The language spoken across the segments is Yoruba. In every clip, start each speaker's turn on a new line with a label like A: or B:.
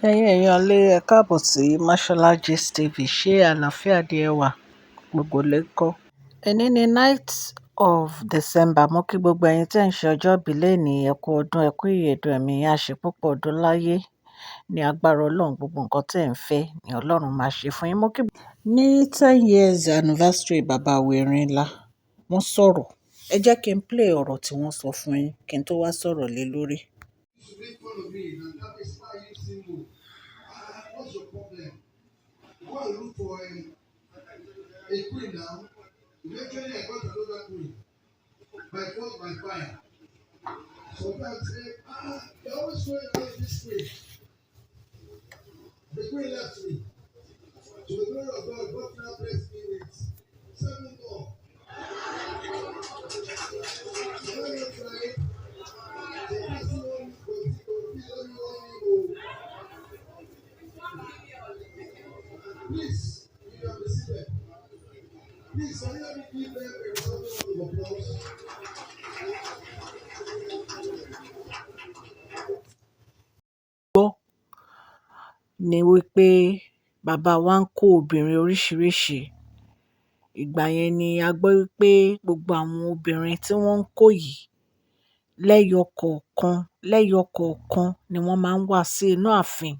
A: Ẹ̀yin èèyàn lé, ẹ káàbọ̀ sí Mashola Gist TV. Ṣé àlàáfíà ni ẹ wà? Gbogbo lè ń kọ́. Ẹni ní 9th of December. Mo kí gbogbo ẹ̀yin tí ẹ̀ ń ṣe ọjọ́ ìbí lónìí. Ẹ kú ọdún, ẹ kú ìyèdún, ẹ̀mí yín á ṣe púpọ̀ ọdún láyé. Ní agbára Ọlọ́run, gbogbo nǹkan tí ẹ̀ ń fẹ́ ni Ọlọ́run máa ṣe fún yín. Mo kí ní 10 years anniversary bàbá wa Erinla, wọ́n sọ̀rọ̀. Ẹ jẹ́ kí n play ọ̀rọ̀ tí wọ́n sọ fún yín kí n tó wá sọ̀rọ̀ lé lórí.
B: To make fun of me and that is why you single. Ah, what's your problem? Go and look for a queen now. Eventually, I got another queen. By force, by fire. Sometimes say, "Ah, you're always going around this queen." The queen left me. To the glory of God, God now blessed me with seven more. Am I not trying? The person want me, but please let me want me go. Please, you can be seated. Please, can you let me give them a round of applause?
A: Gbọ́ ni wípé bàbá wa ń kó obìnrin oríṣiríṣiì. Ìgbà yẹn ni a gbọ́ wípé gbogbo àwọn obìnrin tí wọ́n ń kó yìí lẹ́yọ kọ̀ọ̀kan, lẹ́yọ kọ̀ọ̀kan ni wọ́n máa ń wá sí inú ààfin.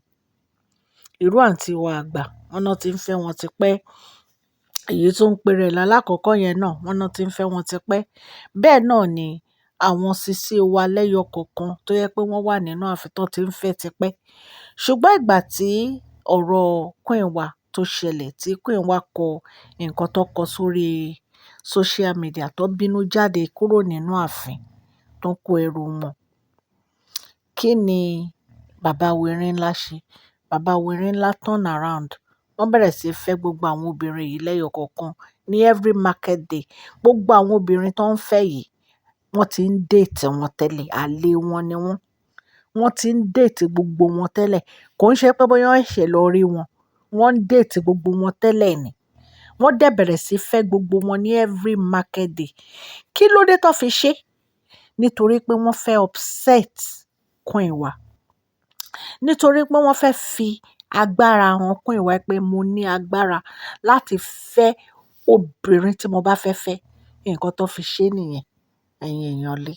A: Irú àǹtí wa àgbà, wọ́n náà ti ń fẹ́ wọn tipẹ́. Èyí tó ń pe rẹ̀ lálákọ̀ọ́kọ́ yẹn náà, wọ́n náà ti ń fẹ́ wọn tipẹ́. Bẹ́ẹ̀ náà ni àwọn sisi wa lẹ́yọ kọ̀ọ̀kan tó yẹ pé wọ́n wà nínú ààfin tó ti ń fẹ́ tipẹ́. Ṣùgbọ́n ìgbà tí ọ̀rọ̀ Queen wa tó ṣẹlẹ̀, tí Queen wa kọ nǹkan tó kọ sórí social media, tó bínú jáde kúrò nínú ààfin, tó kó ẹrù wọn. Kí ni bàbá wa Erinla ṣe? Bàbá wa Erinla turn around. Wọ́n bẹ̀rẹ̀ sí í fẹ́ gbogbo àwọn obìnrin yìí lẹ́yọ kọ̀ọ̀kan ní every market day. Gbogbo àwọn obìnrin tó ń fẹ́ yìí, wọ́n ti ń date wọn tẹ́lẹ̀, àlè wọn ni wọ́n. Wọ́n ti ń date gbogbo wọn tẹ́lẹ̀. Kò ń ṣe pé bóyá wọ́n ṣẹ̀ lọ rí wọn. Wọ́n ń date gbogbo wọn tẹ́lẹ̀ ni. Wọ́n dẹ̀ bẹ̀rẹ̀ sí í fẹ́ gbogbo wọn ní every market day. Kí ló dé tó fi ṣe? Nítorí pé wọ́n fẹ́ upset Queen wa. Nítorí pé wọ́n fẹ́ fi agbára hàn Queen wa pé mo ní agbára láti fẹ́ obìnrin tí mo bá fẹ́ fẹ́. Nǹkan tó fi ṣe nìyẹn, ẹ̀yin èèyàn lé.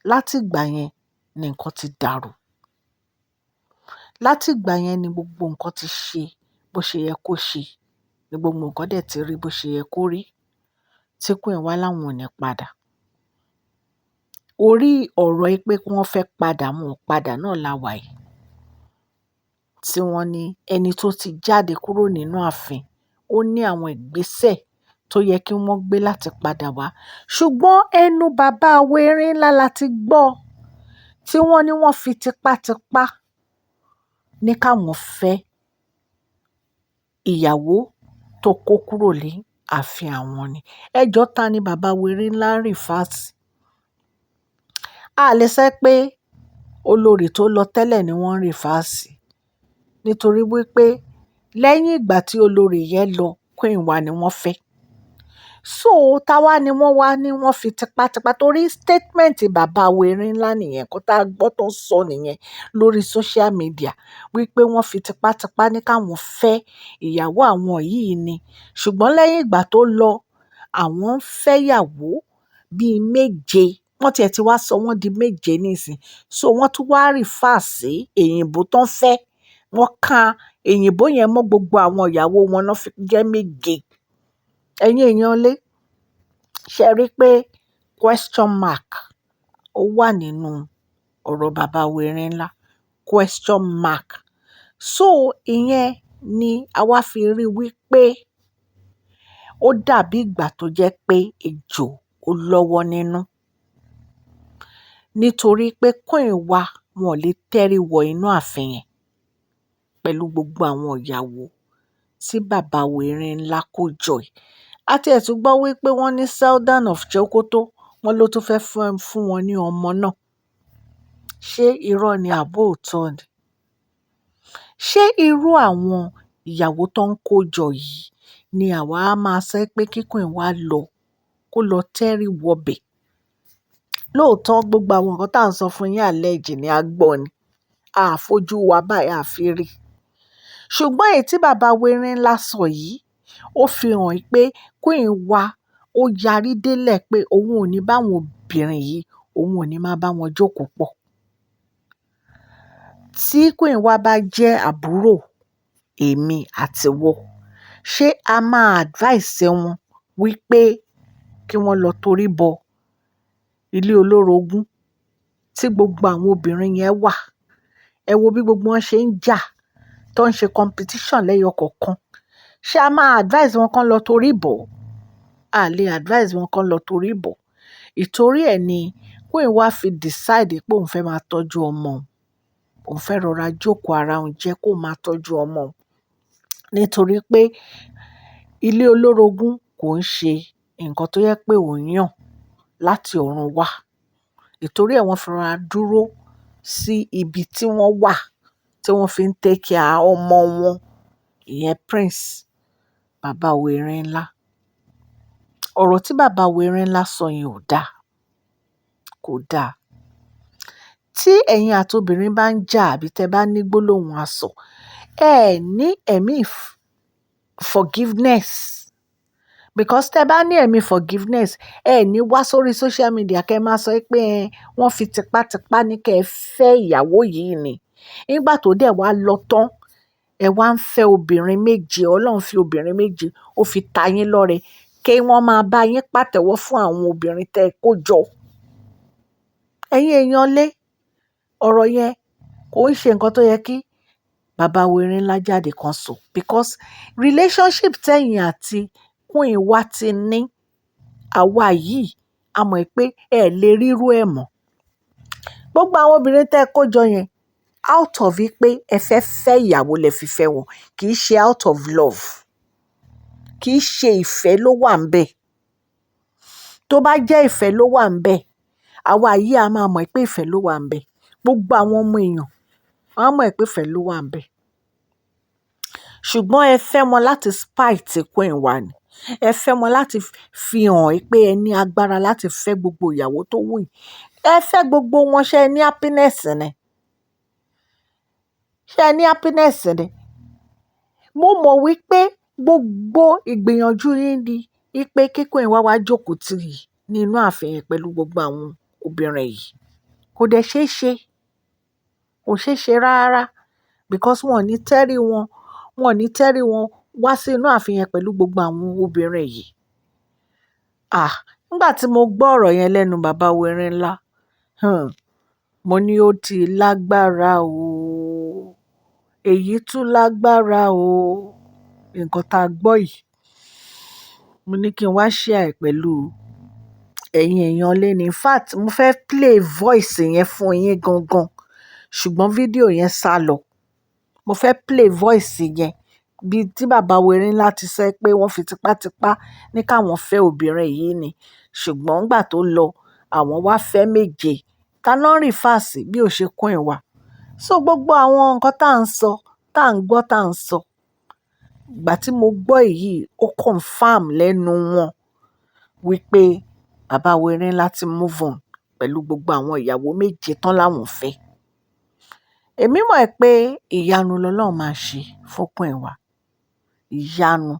A: Láti ìgbà yẹn ni nǹkan ti dàrú. Láti ìgbà yẹn ni gbogbo nǹkan ti ṣe bó ṣe yẹ kó ṣe. Ni gbogbo nǹkan dẹ̀ ti rí bó ṣe yẹ kó rí. Tí Queen wá láwọn ò ní padà. Orí ọ̀rọ̀ ẹ pé wọ́n fẹ́ padà, wọn ò padà náà la wà yìí. Tí wọ́n ní ẹni tó ti jáde kúrò nínú ààfin, ó ní àwọn ìgbésẹ̀ tó yẹ kí wọ́n gbé láti padà wá. Ṣùgbọ́n ẹnu bàbá wa Erinla la ti gbọ́ tí wọ́n ní wọ́n fi tipátipá ní káwọn fẹ́ ìyàwó tó kó kúrò ní ààfin àwọn ni. Ẹ jọ́, ta ni bàbá wa Erinla ń refer sí? A lè sọ pé olórí tó lọ tẹ́lẹ̀ ni wọ́n ń refer sí. Nítorí wípé lẹ́yìn ìgbà tí olórí yẹn lọ, Queen wa ni wọ́n fẹ́. So táwa ni wọ́n wá ní wọ́n fi tipátipá torí statement bàbá wa Erinla nìyẹn. Nǹkan tá a gbọ́ tó ń sọ nìyẹn lórí social media wípé wọ́n fi tipátipá ní káwọn fẹ́ ìyàwó àwọn yìí ni. Ṣùgbọ́n lẹ́yìn ìgbà tó lọ, àwọn ń fẹ́ ìyàwó bí méje. Wọ́n tiẹ̀ ti wá sọ wọ́n di méje nísìnyí. So wọ́n tún wá refer sí èyìnbó tó ń fẹ́. Wọ́n ka èyìnbó yẹn mọ́ gbogbo àwọn ìyàwó wọn náà fi jẹ́ méje. Ẹ̀yin èèyàn lé, ṣé ẹ rí pé question mark ó wà nínú ọ̀rọ̀ bàbá wa Erinla? Question mark. So ìyẹn ni àwa fi rí wípé ó dàbí ìgbà tó jẹ́ pé ejò ó lọ́wọ́ nínú. Nítorí pé Queen wa wọn ò lè tẹ́rí wọ inú ààfin yẹn pẹ̀lú gbogbo àwọn ìyàwó tí bàbá wa Erinla kó jọ yìí. A ti ẹ̀ tún gbọ́ wípé wọ́n ní Sultan of Sokoto, wọ́n ló tún fẹ́ fún wọn ní ọmọ náà. Ṣé irọ́ ni àbí òótọ́ ni? Ṣé irú àwọn ìyàwó tó ń kó jọ yìí ni àwa á máa sọ pé kí Queen wa lọ, kó lọ tẹ́rí wọ bẹ̀? Lóòótọ́ gbogbo àwọn nǹkan tí à ń sọ fún yín allege ni a gbọ́ ni. A fojú wa báyìí, a fi rí. Ṣùgbọ́n èyí tí bàbá wa Erinla sọ yìí, ó fi hàn pé Queen wa ó yarí délẹ̀ pé òun ò ní bá àwọn obìnrin yìí, òun ò ní máa bá wọn jókòó pọ̀. Tí Queen wa bá jẹ́ àbúrò èmi àti ìwọ, ṣé a máa advice wọn wípé kí wọ́n lọ torí bọ ilé olórogún tí gbogbo àwọn obìnrin yẹn wà? Ẹ wo bí gbogbo wọn ṣe ń jà, tó ń ṣe competition lẹ́yọ kọ̀ọ̀kan. Ṣé a máa advise wọn kán lọ torí bọ̀? A lè advise wọn kán lọ torí bọ̀. Ìtorí ẹ ni Queen wa fi decide pé òun fẹ́ máa tọ́jú ọmọ òun. Òun fẹ́ rọra jókòó ara òun jẹ́ kó máa tọ́jú ọmọ òun. Nítorí pé ilé olórogún kò ń ṣe nǹkan tó yẹ pé òun yàn láti ọ̀run wá. Ìtorí ẹ wọ́n fi rọra dúró sí ibi tí wọ́n wà, tí wọ́n fi ń take care ọmọ wọn, ìyẹn Prince, bàbá wa Erinla. Ọ̀rọ̀ tí bàbá wa Erinla sọ yẹn ò da, kò da. Tí ẹ̀yin àti obìnrin bá ń jà àbí tẹ bá ní gbólóhùn asọ̀, ẹ ní ẹ̀mí forgiveness. Because tẹ bá ní ẹ̀mí forgiveness, ẹ ní wá sórí social media kí ẹ máa sọ pé ẹ, wọ́n fi tipátipá ní kí ẹ fẹ́ ìyàwó yìí ni. Nígbà tó dẹ̀ wá lọ tán, ẹ wá ń fẹ́ obìnrin méje, Ọlọ́run fi obìnrin méje, ó fi ta yín lọ́rẹ kí wọ́n máa bá yín pàtẹ́wọ́ fún àwọn obìnrin tẹ kó jọ. Ẹ̀yin èèyàn lé, ọ̀rọ̀ yẹn kò ń ṣe nǹkan tó yẹ kí bàbá wa Erinla jáde kan sọ. Because relationship tẹ̀yin àti Queen wa ti ní, àwa yìí, a mọ̀ pé ẹ lè rírú ẹ mọ́. Gbogbo àwọn obìnrin tẹ kó jọ yẹn, out of pé ẹ fẹ́ fẹ́ ìyàwó lẹ fi fẹ́ wọn, kì í ṣe out of love. Kì í ṣe ìfẹ́ ló wà níbẹ̀. Tó bá jẹ́ ìfẹ́ ló wà níbẹ̀, àwa yìí a máa mọ̀ pé ìfẹ́ ló wà níbẹ̀. Gbogbo àwọn ọmọ èèyàn, wọ́n á mọ̀ pé ìfẹ́ ló wà níbẹ̀. Ṣùgbọ́n ẹ fẹ́ wọn láti spite Queen wa ni. Ẹ fẹ́ wọn láti fi hàn pé ẹ ní agbára láti fẹ́ gbogbo ìyàwó tó wù yín. Ẹ fẹ́ gbogbo wọn, ṣé ẹ ní happiness ni? Ṣé ẹ ní happiness ni? Mo mọ̀ wípé gbogbo ìgbìyànjú yín ni wípé kí Queen wa wá jókòó tì í nínú ààfin yẹn pẹ̀lú gbogbo àwọn obìnrin yìí. Kò dẹ̀ ṣe é ṣe. Kò ṣe é ṣe rárá. Because wọ́n ò ní tẹ́rí wọn, wọ́n ò ní tẹ́rí wọn wá sí inú ààfin yẹn pẹ̀lú gbogbo àwọn obìnrin yìí. Ah! Nígbà tí mo gbọ́ ọ̀rọ̀ yẹn lẹ́nu bàbá wa Erinla, mo ní ó ti lágbára o. Èyí tún lágbára o. Nǹkan tá gbọ́ yìí. Mo ní kí n wá share ẹ̀ pẹ̀lú ẹ̀yin èèyàn lé ní. In fact, mo fẹ́ play voice yẹn fún yín gangan, ṣùgbọ́n fídíò yẹn sálọ. Mo fẹ́ play voice yẹn bí tí bàbá wa Erinla ti sọ pé wọ́n fi tipátipá ní káwọn fẹ́ obìnrin yìí ni. Ṣùgbọ́n nígbà tó lọ, àwọn wá fẹ́ méje. Ta ló ń refer sí bí ó ṣe Queen wa? So gbogbo àwọn nǹkan tá ń sọ, tá ń gbọ́, tá ń sọ. Ìgbà tí mo gbọ́ èyí, ó confirm lẹ́nu wọn wípé bàbá wa Erinla ti move on pẹ̀lú gbogbo àwọn ìyàwó méje tán láwọn fẹ́. Èmi mọ̀ pé ìyanu lọlọ́run máa ṣe fún Queen wa. Ìyanu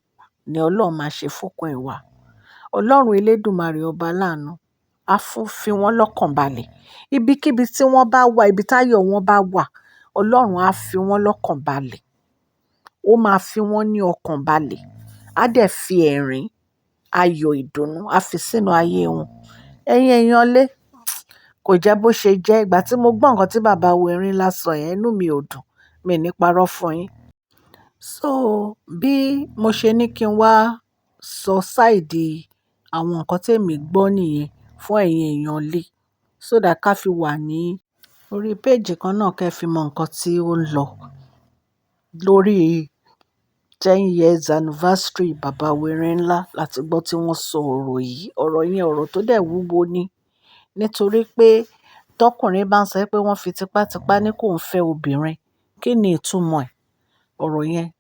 A: ni Ọlọ́run máa ṣe fún Queen wa. Ọlọ́run elédùmarè ọba aláàánú á fún fi wọ́n lọ́kàn balẹ̀. Ibikíbi tí wọ́n bá wà, ibi táyọ̀ wọn bá wà, Ọlọ́run á fi wọ́n lọ́kàn balẹ̀. Ó máa fi wọ́n ní ọkàn balẹ̀. Á dẹ̀ fi ẹ̀rín, ayọ̀, ìdùnnú, á fi sínú ayé wọn. Ẹ̀yin èèyàn lé, kò jẹ́ bó ṣe jẹ́. Ìgbà tí mo gbọ́ nǹkan tí bàbá wa Erinla sọ yẹn, inú mi ò dùn. Mi ò ní parọ́ fún yín. So bí mo ṣe ní kí n wá sọ side àwọn nǹkan tí èmi gbọ́ nìyẹn fún ẹ̀yin èèyàn lé, so that ká fi wà ní orí page kan náà kí ẹ fi mọ nǹkan tí ó ń lọ lórí 10 years anniversary bàbá wa Erinla láti gbọ́ tí wọ́n sọ ọ̀rọ̀ yìí. Ọ̀rọ̀ yẹn, ọ̀rọ̀ tó dẹ̀ wúwo ni. Nítorí pé tọkùnrin bá ń sọ pé wọ́n fi tipátipá ní kó ń fẹ́ obìnrin, kí ni ìtumọ̀ ẹ̀?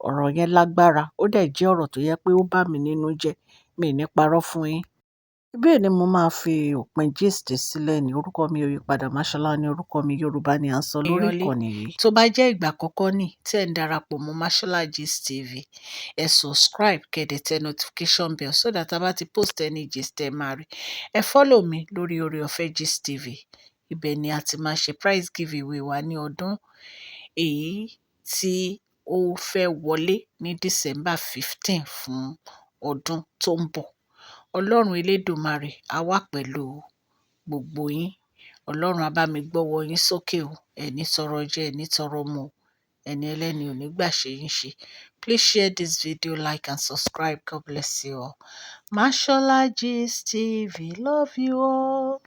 A: Ọ̀rọ̀ yẹn lágbára. Ó dẹ̀ jẹ́ ọ̀rọ̀ tó yẹ pé ó bá mi nínú jẹ́. Mi ò ní parọ́ fún yín. Ibí ni mo máa fi òpin gist sílẹ̀. Ní orúkọ mi ò yípadà, Mashola ní orúkọ mi. Yorùbá ni à ń sọ lórí
C: Èèyàn lé
A: ìkànnì yìí.
C: Tó bá jẹ́ ìgbà àkọ́kọ́ ní tí ẹ̀ ń darapọ̀ mọ́ Mashola Gist TV, ẹ subscribe, kẹ́ dẹ̀ tẹ notification bell so that a bá ti post any gist, ẹ máa rí. Ẹ follow mi lórí Oore Ọ̀fẹ́ Gist TV. Ibẹ̀ ni a ti máa ṣe prize giveaway wa ní ọdún èyí tí ó fẹ́ wọlé ní December 15 fún ọdún tó ń bọ̀. Ọlọ́run Elédùmarè á wà pẹ̀lú gbogbo yín. Ọlọ́run á bá mi gbọ́wọ́ yín sókè o. Ẹ ní tọrọ jẹ, ẹ ní tọrọ mu o. Ẹni ẹlẹ́ni ò ní gbà ṣe yín ṣe. Please share this video, like and subscribe. God bless you all. Mashola Gist TV, love you all.